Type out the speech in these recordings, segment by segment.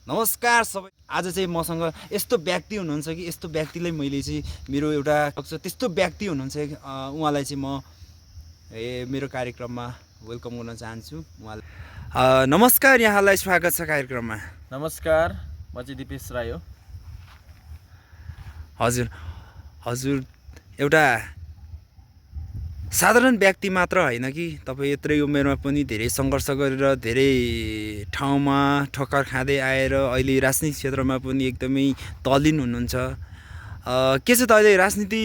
नमस्कार सबै। आज चाहिँ मसँग यस्तो व्यक्ति हुनुहुन्छ कि यस्तो व्यक्तिलाई मैले चाहिँ मेरो एउटा त्यस्तो व्यक्ति हुनुहुन्छ उहाँलाई चाहिँ म मेरो कार्यक्रममा वेलकम गर्न चाहन्छु उहाँलाई। नमस्कार, यहाँलाई स्वागत छ कार्यक्रममा। नमस्कार, म चाहिँ दिपेश राई हो। हजुर एउटा साधारण व्यक्ति मात्र होइन कि तपाईँ यत्रै उमेरमा पनि धेरै सङ्घर्ष गरेर धेरै ठाउँमा ठक्कर खाँदै आएर अहिले राजनीतिक क्षेत्रमा पनि एकदमै तल्लीन हुनुहुन्छ। के छ त अहिले राजनीति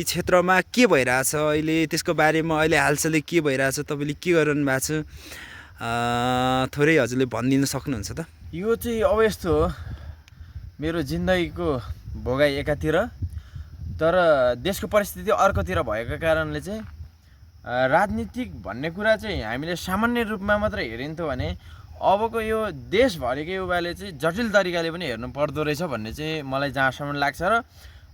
क्षेत्रमा के भइरहेछ अहिले, त्यसको बारेमा अहिले हालसालै के भइरहेछ, तपाईँले के गरिरहनु भएको छ थोरै हजुरले भनिदिन सक्नुहुन्छ त? यो चाहिँ अब यस्तो हो, मेरो जिन्दगीको भोगाइ एकातिर तर देशको परिस्थिति अर्कोतिर भएको कारणले चाहिँ राजनीतिक भन्ने कुरा चाहिँ हामीले सामान्य रूपमा मात्र हेरिन्थ्यो भने अबको यो देशभरिको युवाले चाहिँ जटिल तरिकाले पनि हेर्नु पर्दो रहेछ भन्ने चाहिँ मलाई जहाँसम्म लाग्छ। र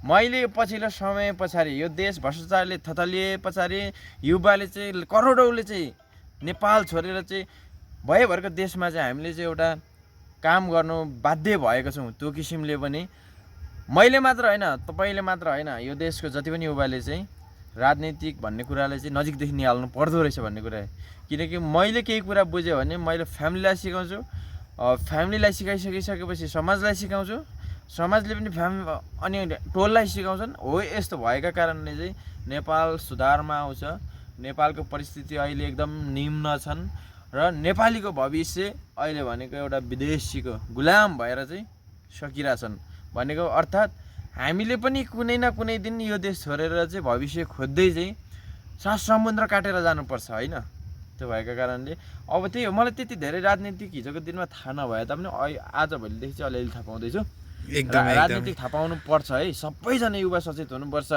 मैले पछिल्लो समय पछाडि यो देश भ्रष्टाचारले थतलिए पछाडि युवाले चाहिँ करोडौँले चाहिँ नेपाल छोडेर चाहिँ भयभरको देशमा चाहिँ हामीले चाहिँ एउटा काम गर्नु बाध्य भएको छौँ। त्यो किसिमले पनि मैले मात्र होइन, तपाईँले मात्र होइन, यो देशको जति पनि युवाले चाहिँ राजनीतिक भन्ने कुरालाई चाहिँ नजिकदेखि निहाल्नु पर्दो रहेछ भन्ने कुरा। किनकि मैले केही कुरा बुझेँ भने मैले फ्यामिलीलाई सिकाउँछु, फ्यामिलीलाई सिकाइसकिसकेपछि समाजलाई सिकाउँछु, समाजले पनि अनि टोललाई सिकाउँछन्। हो, यस्तो भएका कारणले चाहिँ नेपाल सुधारमा आउँछ। नेपालको परिस्थिति अहिले एकदम निम्न छन् र नेपालीको भविष्य अहिले भनेको एउटा विदेशीको गुलाम भएर चाहिँ सकिरहेछन् भनेको अर्थात् हामीले पनि कुनै न कुनै दिन यो देश छोडेर चाहिँ भविष्य खोज्दै चाहिँ सात समुद्र काटेर जानुपर्छ होइन। त्यो भएका कारणले अब त्यही हो, मलाई त्यति धेरै राजनीतिक हिजोको दिनमा थाहा नभए तापनि आजभोलिदेखि चाहिँ अलिअलि थाहा पाउँदैछु। राजनीतिक थाहा पाउनु पर्छ है, सबैजना युवा सचेत हुनुपर्छ।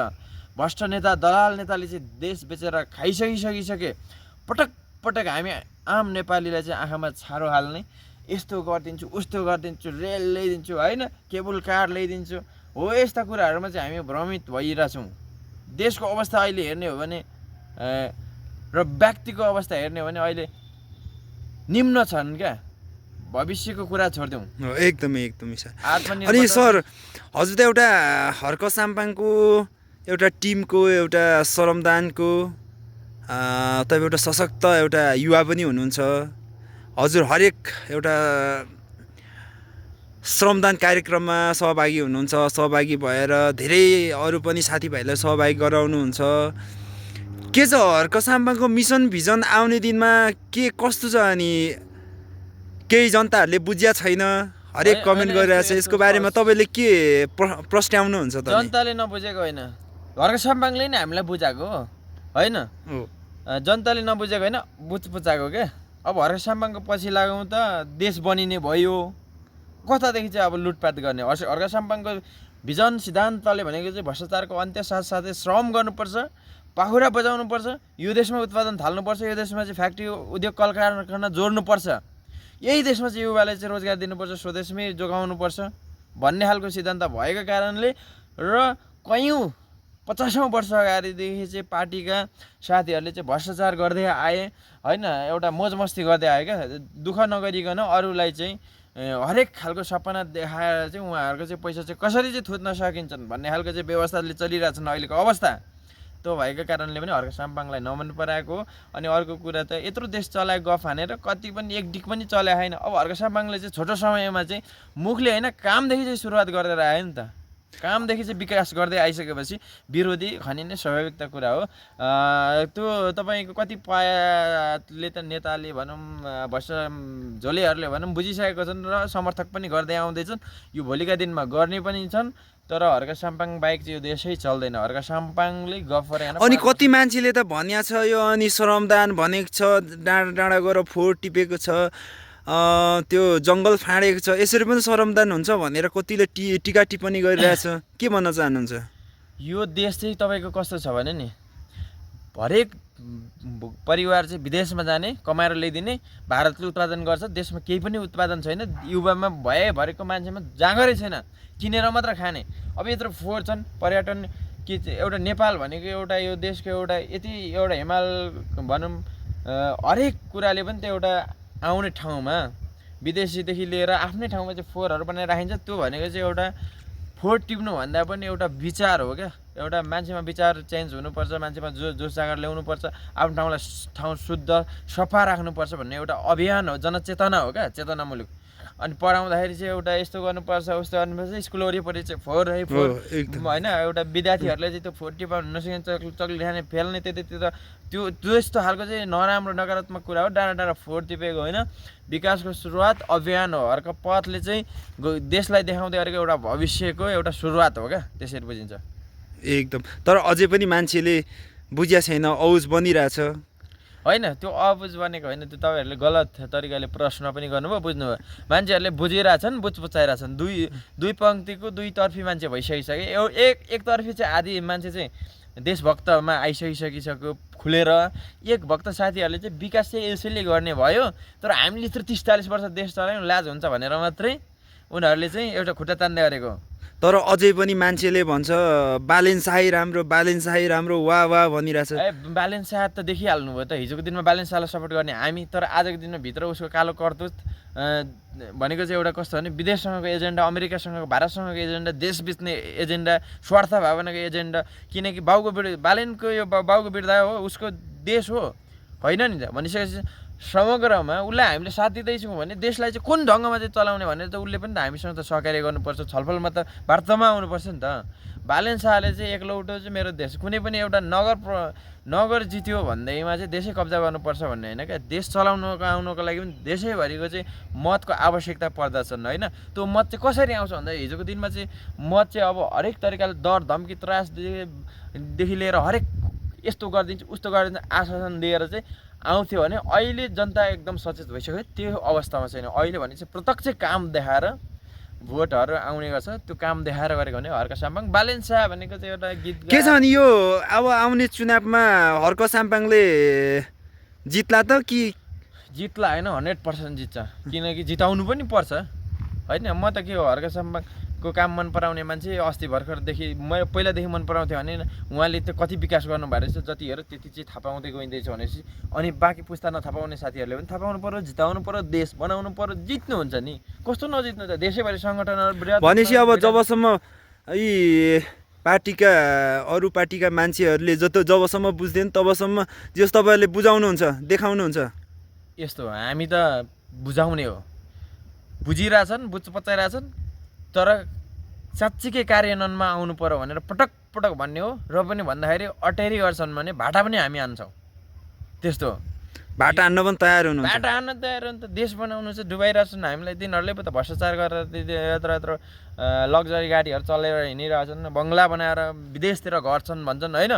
भ्रष्ट नेता दलाल नेताले चाहिँ देश बेचेर खाइसकिसके पटक पटक हामी आम नेपालीलाई चाहिँ आँखामा छारो हाल्ने, यस्तो गरिदिन्छु उस्तो गरिदिन्छु, रेल ल्याइदिन्छु होइन, केबल कार ल्याइदिन्छु, हो यस्ता कुराहरूमा चाहिँ हामी भ्रमित भइरहेछौँ। देशको अवस्था अहिले हेर्ने हो भने र व्यक्तिको अवस्था हेर्ने हो भने अहिले निम्न छन् क्या। भविष्यको कुरा छोडिदिउँ। एकदमै सर। अनि सर, हजुर त एउटा हर्क साम्पाङको एउटा टिमको एउटा श्रमदानको तपाईँ एउटा सशक्त एउटा युवा पनि हुनुहुन्छ। हजुर हरेक एउटा श्रमदान कार्यक्रममा सहभागी हुनुहुन्छ, सहभागी भएर धेरै अरू पनि साथीभाइलाई सहभागी गराउनुहुन्छ। के छ हर्क साम्पाङको मिसन भिजन आउने दिनमा के कस्तो छ? अनि केही जनताहरूले बुझ्या छैन, हरेक कमेन्ट गरिरहेछ, यसको बारेमा तपाईँले के प्रस्ट्याउनुहुन्छ त? जनताले नबुझेको होइन, हर्क साम्पाङले नै हामीलाई बुझाएको होइन, जनताले नबुझेको होइन, बुझाएको क्या। अब हर्क साम्पाङको पछि लागौँ त देश बनिने भयो, कतादेखि चाहिँ अब लुटपाट गर्ने। हर्क साम्पाङको भिजन सिद्धान्तले भनेको चाहिँ भ्रष्टाचारको अन्त्य साथसाथै श्रम गर्नुपर्छ, पाखुरा बजाउनुपर्छ, यो देशमा उत्पादन थाल्नुपर्छ, यो देशमा चाहिँ फ्याक्ट्री उद्योग कल कारखाना जोड्नुपर्छ, यही देशमा चाहिँ युवालाई चाहिँ रोजगार दिनुपर्छ, स्वदेशमै जोगाउनुपर्छ भन्ने खालको सिद्धान्त भएको कारणले र कयौँ 50औँ वर्ष अगाडिदेखि चाहिँ पार्टीका साथीहरूले चाहिँ भ्रष्टाचार गर्दै आए होइन, एउटा मोजमस्ती गर्दै आए क्या। दुःख नगरिकन अरूलाई चाहिँ हरेक खालको सपना देखाएर चाहिँ उहाँहरूको चाहिँ पैसा चाहिँ कसरी चाहिँ थुत्न सकिन्छन् भन्ने खालको चाहिँ व्यवस्थाले चलिरहेछन् अहिलेको अवस्था। त्यो भएको कारणले पनि हर्क साम्पाङलाई नमन पराएको। अनि अर्को कुरा त यत्रो देश चलाए गफ हानेर कति पनि एक डिक पनि चलाए छैन। अब हर्क साम्पाङले चाहिँ छोटो समयमा चाहिँ मुखले होइन कामदेखि चाहिँ सुरुवात गरेर आयो नि त। कामदेखि चाहिँ विकास गर्दै आइसकेपछि विरोधी खनिने स्वाभाविक त कुरा हो। त्यो तपाईँको कतिपयले त नेताले भनौँ झोलेहरूले भनौँ बुझिसकेको छन् र समर्थक पनि गर्दै आउँदैछन्, यो भोलिका दिनमा गर्ने पनि छन्। तर हर्क साम्पाङ बाहेक चाहिँ यो देशै चल्दैन। हर्क साम्पाङले गफ गरेन। अनि कति मान्छेले त भनिया छ यो अनि श्रमदान भनेको छ, डाँडा डाँडा गएर फोहोर टिपेको छ, त्यो जङ्गल फाँडेको छ, यसरी पनि श्रमदान हुन्छ भनेर कतिले टिका टिप्पणी गरिरहेछ। के भन्न चाहनुहुन्छ? यो देश चाहिँ तपाईँको कस्तो छ भने नि, हरेक परिवार चाहिँ विदेशमा जाने, कमाएर ल्याइदिने, भारतले उत्पादन गर्छ, देशमा केही पनि उत्पादन छैन, युवामा भएभरिको मान्छेमा जाँगरै छैन, किनेर मात्र खाने। अब यत्रो फोहोर छन्, पर्यटन कि एउटा नेपाल भनेको एउटा यो देशको एउटा यति एउटा हिमाल भनौँ हरेक कुराले पनि त एउटा आउने ठाउँमा विदेशीदेखि लिएर आफ्नै ठाउँमा चाहिँ फोहोरहरू बनाएर राखिन्छ। त्यो भनेको चाहिँ एउटा फोहोर टिप्नुभन्दा पनि एउटा विचार हो क्या। एउटा मान्छेमा विचार चेन्ज हुनुपर्छ, मान्छेमा जोस जाँगर ल्याउनुपर्छ, आफ्नो ठाउँ शुद्ध सफा राख्नुपर्छ भन्ने एउटा अभियान हो, जनचेतना हो क्या, चेतनामूलक। अनि पढाउँदाखेरि चाहिँ एउटा यस्तो गर्नुपर्छ उस्तो गर्नुपर्छ, स्कुल वरिपरि चाहिँ फोहोर होइन, एउटा विद्यार्थीहरूले चाहिँ त्यो फोहोर टिपाउनु नसकिन्छ, चक्लेट खाने फेल्ने त्यतातिर त्यो त्यस्तो खालको चाहिँ नराम्रो नकारात्मक कुरा हो। डाँडा डाँडा फोहोर टिपेको होइन, विकासको सुरुवात अभियान हो। अर्को पथले चाहिँ देशलाई देखाउँदै गरेको एउटा भविष्यको एउटा सुरुवात हो क्या, त्यसरी बुझिन्छ। एकदम। तर अझै पनि मान्छेले बुझ्या छैन, औज बनिरहेछ। होइन, त्यो अबुझ बनेको होइन, त्यो तपाईँहरूले गलत तरिकाले प्रश्न पनि गर्नुभयो, बुझ्नुभयो। मान्छेहरूले बुझिरहेछन्, बुझाइरहेछन्। दुई पङ्क्तिको दुईतर्फी मान्छे भइसकिसक्यो। एकतर्फी चाहिँ आधी मान्छे चाहिँ देशभक्तमा आइसकिसक्यो खुलेर। एक भक्त साथीहरूले चाहिँ विकास चाहिँ यसैले गर्ने भयो, तर हामीले त 30-40 वर्ष देश चलायौँ, लाज हुन्छ भनेर मात्रै उनीहरूले चाहिँ एउटा खुट्टा तान्दै गरेको। तर अझै पनि मान्छेले भन्छ बालेन शाही राम्रो, बालेन शाही राम्रो, वाह वाह भनिरहेछ। बालेन शाह त देखिहाल्नुभयो त, हिजोको दिनमा बालेन शाहलाई सपोर्ट गर्ने हामी, तर आजको दिनमा भित्र उसको कालो करतुत भनेको चाहिँ एउटा कस्तो भने विदेशसँगको एजेन्डा, अमेरिकासँगको, भारतसँगको एजेन्डा, देश बेच्ने एजेन्डा, स्वार्थ भावनाको एजेन्डा। किनकि बालेनको यो बाउको बिर्दा हो, उसको देश हो, होइन नि त। भनिसकेपछि समग्रमा उसलाई हामीले साथ दिँदैछौँ भने देशलाई चाहिँ कुन ढङ्गमा चाहिँ चलाउने भनेर त उसले पनि त हामीसँग त सहकार्य गर्नुपर्छ, छलफलमा त वार्तामा आउनुपर्छ नि त। बालेन शाहले चाहिँ एकलौटो चाहिँ मेरो देश, कुनै पनि एउटा नगर जित्यो भन्दैमा चाहिँ देशै कब्जा गर्नुपर्छ भन्ने होइन क्या। देश चलाउनको आउनको लागि पनि देशैभरिको चाहिँ मतको आवश्यकता पर्दछन् होइन। त्यो मत चाहिँ कसरी आउँछ भन्दा हिजोको दिनमा चाहिँ मत चाहिँ अब हरेक तरिकाले डर धम्की त्रासदेखि लिएर हरेक यस्तो गरिदिन्छु उस्तो गरिदिन्छु आश्वासन दिएर चाहिँ आउँथ्यो भने अहिले जनता एकदम सचेत भइसक्यो। त्यो अवस्थामा छैन अहिले भने चाहिँ प्रत्यक्ष काम देखाएर भोटहरू आउने गर्छ। त्यो काम देखाएर गरेको भने हर्क साम्पाङ। बालेन शाह भनेको चाहिँ एउटा गीत के छ भने यो अब आउने चुनावमा हर्क साम्पाङले जित्ला त कि जित्ला होइन, 100% जित्छ। किनकि जिताउनु पनि पर्छ होइन। म त के हो, हर्क साम्पाङको काम मन पराउने मान्छे। अस्ति भर्खरदेखि म पहिलादेखि मन पराउँथेँ भने उहाँले त कति विकास गर्नुभएको रहेछ, जति हेर त्यति चाहिँ थाहा पाउँदै गइँदैछ भनेपछि अनि बाँकी पुस्ता नथाहा पाउने साथीहरूले पनि थाहा पाउनु पऱ्यो, जिताउनु पऱ्यो, देश बनाउनु पऱ्यो। जित्नुहुन्छ नि, कस्तो नजित्नु त। देशैभरि सङ्गठनहरू भनेपछि अब जबसम्म यी पार्टीका अरू पार्टीका मान्छेहरूले जबसम्म बुझ्दैन तबसम्म जस तपाईँहरूले बुझाउनुहुन्छ, देखाउनुहुन्छ। यस्तो हामी त बुझाउने हो, बुझिरहेछन्, पचाइरहेछन्, तर साँच्चीकै कार्यान्वयनमा आउनु पर्यो भनेर पटक पटक भन्ने हो। र पनि भन्दाखेरि अटेरी गर्छन् भने भाटा पनि हामी हान्छौँ। त्यस्तो भाटा हान्न पनि तयार हुनुहुन्छ। भाटा हान्न तयार हो नि त। देश बनाउनु चाहिँ डुबाइरहेछन् हामीलाई। तिनीहरूले पो त भ्रष्टाचार गरेर यत्र यत्र लग्जरी गाडीहरू चलेर हिँडिरहेछन्, बङ्गला बनाएर विदेशतिर गर्छन् भन्छन् होइन।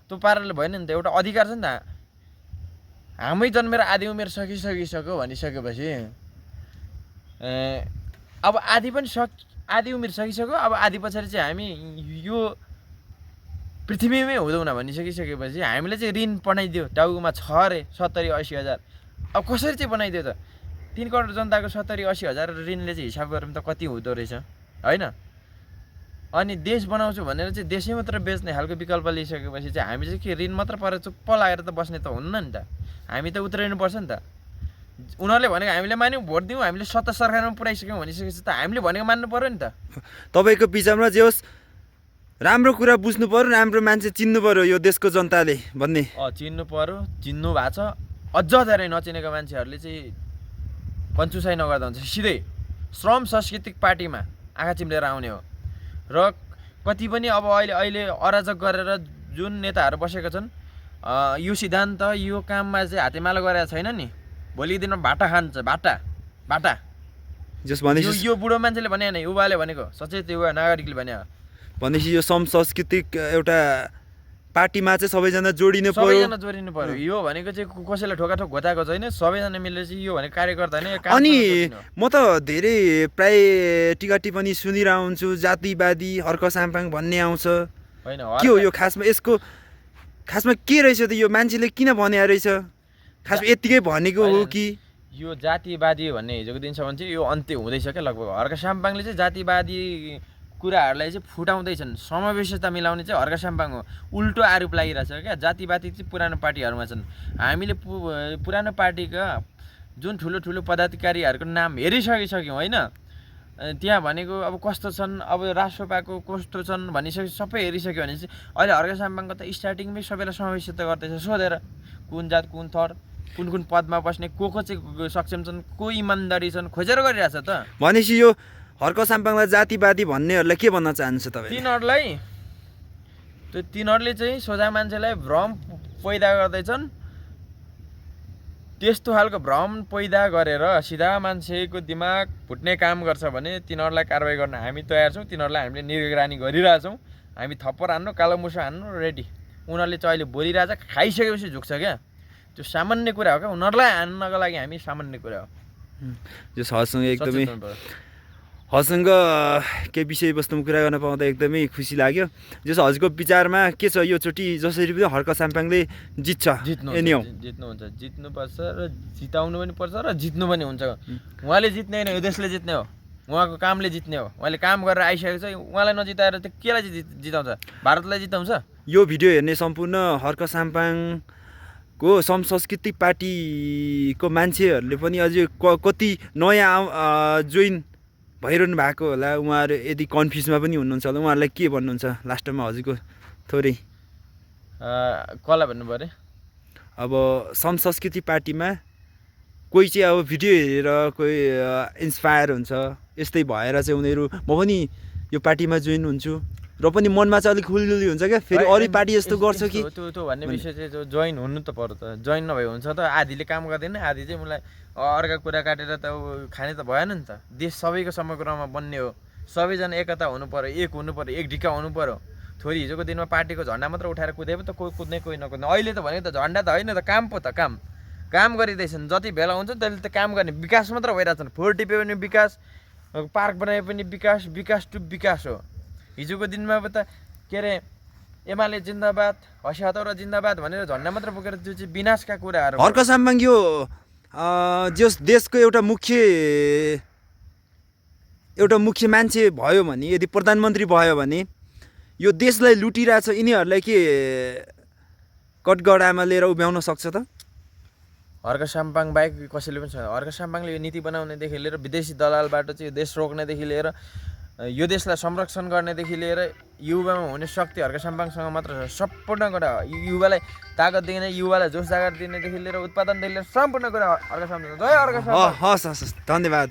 त्यो पाराले भएन नि त। एउटा अधिकार छ नि त। हामी जन्मेर आधी उमेर सकिसक्यो भनिसकेपछि अब आधी उमेर सकिसक्यो। अब आधी पछाडि चाहिँ हामी यो पृथ्वीमै हुँदैनौँ भनिसकिसकेपछि हामीले चाहिँ ऋण बनाइदियो। टाउकोमा छ अरे 70-80 हजार। अब कसरी चाहिँ बनाइदियो त? 3 करोड जनताको 70-80 हजार ऋणले चाहिँ हिसाब गरौँ त कति हुँदो रहेछ होइन। अनि देश बनाउँछु भनेर चाहिँ देशै मात्र बेच्ने खालको विकल्प लिइसकेपछि चाहिँ हामी चाहिँ के ऋण मात्र परेर चुप्प लागेर त बस्ने त हुन्न नि त। हामी त उत्रिनुपर्छ नि त। उनीहरूले भनेको हामीले मान्यौँ, भोट दिउँ, हामीले सत्ता सरकारमा पुऱ्याइसक्यौँ भनिसकेपछि त हामीले भनेको मान्नु पऱ्यो नि त। तपाईँको विचारमा जे होस् राम्रो कुरा बुझ्नु पऱ्यो, राम्रो मान्छे चिन्नु पऱ्यो यो देशको जनताले भन्ने। चिन्नु पऱ्यो, चिन्नु भएको छ। अझ धेरै नचिनेको मान्छेहरूले चाहिँ कन्चुसाइ नगर्दा हुन्छ। सिधै श्रम सांस्कृतिक पार्टीमा आँखा चिम्लेर आउने हो। र कति पनि अब अहिले अराजक गरेर जुन नेताहरू बसेका छन्, यो सिद्धान्त यो काममा चाहिँ हातेमालो गरेको छैन नि, भोलिको दिनमा भाटा खान्छ। भाटा यो बुढो मान्छेले भने होइन, युवाले भनेको, सचेत युवा नागरिकले भने। भनेपछि यो श्रम सांस्कृतिक एउटा पार्टीमा चाहिँ सबैजना जोडिनु पर्यो। यो भनेको चाहिँ कसैलाई ठोकाठोक घोटाएको छैन। सबैजना मिलेर चाहिँ यो भनेको कार्यकर्ता नै। अनि म त धेरै प्राय टिका टिप्पणी सुनिरहेको हुन्छु, जातिवादी हर्क साम्पाङ भन्ने आउँछ होइन। के हो यो खासमा? यसको खासमा के रहेछ त? यो मान्छेले किन भने रहेछ? खासमा यत्तिकै भनेको हो कि यो जातिवादी भन्ने हिजोको दिनसम्म चाहिँ यो अन्त्य हुँदैछ क्या लगभग। हर्क साम्पाङले चाहिँ जातिवादी कुराहरूलाई चाहिँ फुटाउँदैछन्। समावेशता मिलाउने चाहिँ हर्क साम्पाङ हो। उल्टो आरोप लागिरहेछ क्या। जातिवादी चाहिँ पुरानो पार्टीहरूमा छन्। हामीले पुरानो पार्टीका जुन ठुलो ठुलो पदाधिकारीहरूको नाम हेरिसकिसक्यौँ होइन। त्यहाँ भनेको अब कस्तो छन्, अब राष्ट्रपाको कस्तो छन् भनिसके सबै हेरिसक्यो भने चाहिँ अहिले हर्क साम्बाङको त स्टार्टिङमै सबैलाई समावेशित गर्दैछ सोधेर, कुन जात कुन थर कुन कुन पदमा बस्ने को चाहिँ सक्षम छन्, को इमान्दारी छन् खोजेर गरिरहेछ त। भनेपछि यो हर्क साम्बाङलाई जातिवादी भन्नेहरूलाई के भन्न चाहन्छ तपाईँ? तिनीहरूले चाहिँ सोझा मान्छेलाई भ्रम पैदा गर्दैछन्। त्यस्तो खालको भ्रम पैदा गरेर सिधा मान्छेको दिमाग फुट्ने काम गर्छ भने तिनीहरूलाई कारवाही गर्न हामी तयार छौँ। तिनीहरूलाई हामीले निगरानी गरिरहेछौँ। हामी थप्पड हान्नु, कालो मुसो हान्नु रेडी। उनीहरूले चाहिँ अहिले बोलिरहेछ, खाइसकेपछि झुक्छ क्या, त्यो सामान्य कुरा हो क्या। उनीहरूलाई हान्नको लागि हामी सामान्य कुरा हो। जो हजुरसँग केही विषयवस्तुमा कुरा गर्न पाउँदा एकदमै खुसी लाग्यो। जस हजुरको विचारमा के छ, यो चोटि जसरी पनि हर्क साम्बाङले जित्नुहुन्छ, जित्नुपर्छ र जिताउनु पनि पर्छ र जित्नु पनि हुन्छ। उहाँले जित्ने होइन, यो देशले जित्ने हो, उहाँको कामले जित्ने हो। उहाँले काम गरेर आइसकेको छ, उहाँलाई नजिताएर त केलाई जिताउँछ? भारतलाई जिताउँछ? यो भिडियो हेर्ने सम्पूर्ण हर्क साम्बाङको संस्कृति पार्टीको मान्छेहरूले पनि अझै कति नयाँ जोइन भइरहनु भएको होला, उहाँहरू यदि कन्फ्युजमा पनि हुनुहुन्छ होला, उहाँहरूलाई के भन्नुहुन्छ लास्टमा हजुरको थोरै? कसलाई भन्नु पऱ्यो? अब संस्कृति पार्टीमा कोही चाहिँ अब भिडियो हेरेर कोही इन्सपायर हुन्छ, यस्तै भएर चाहिँ उनीहरू म पनि यो पार्टीमा जोइन हुन्छु र पनि मनमा चाहिँ अलिक खुल्दुली हुन्छ क्या, फेरि अरू पार्टी यस्तो गर्छ कि त्यो भन्ने विषय चाहिँ जोइन हुनु त पर्यो त। जोइन नभए हुन्छ त, आधीले काम गर्दैन, आधी चाहिँ मलाई अर्का कुरा काटेर त खाने त भएन नि त। देश सबैको समग्रमा बन्ने हो, सबैजना एकता हुनु पर्यो, एक हुनु पर्यो, एक ढिक्का हुनु पर्यो। थोरै हिजोको दिनमा पार्टीको झन्डा मात्र उठाएर कुदे पनि त कोही कुद्ने कोही नकुद्ने। अहिले त भनेको त झन्डा त होइन त, काम पो त, काम गरिँदैछन्। जति भेला हुन्छ त्यसले त काम गर्ने, विकास मात्र भइरहेछन्। फोहोर टिपे पनि विकास, पार्क बनाए पनि विकास, विकास टु विकास हो। हिजोको दिनमा अब त के अरे एमाले जिन्दाबाद, हसियातौरा जिन्दाबाद भनेर झन्डा मात्र बोकेर त्यो चाहिँ विनाशका कुराहरू। हर्क साम्बाङ यो जस देशको एउटा मुख्य मान्छे भयो भने, यदि प्रधानमन्त्री भयो भने यो देशलाई लुटिरहेछ, यिनीहरूलाई के कटगडामा लिएर उभ्याउन सक्छ त? हर्क साम्बाङ बाहेक कसैले पनि छैन। हर्क साम्बाङले यो नीति बनाउनेदेखि लिएर विदेशी दलालबाट चाहिँ यो देश रोक्नेदेखि लिएर यो देशलाई संरक्षण गर्नेदेखि लिएर युवामा हुने शक्ति हर्क साम्बाङसँग मात्र छ। सम्पूर्ण कुरा युवालाई तागत दिने, युवालाई जोस जागर दिनेदेखि लिएर उत्पादनदेखि लिएर सम्पूर्ण कुरा हर्क साम्बाङ। जय हर्क साम्बाङ। हस्, धन्यवाद।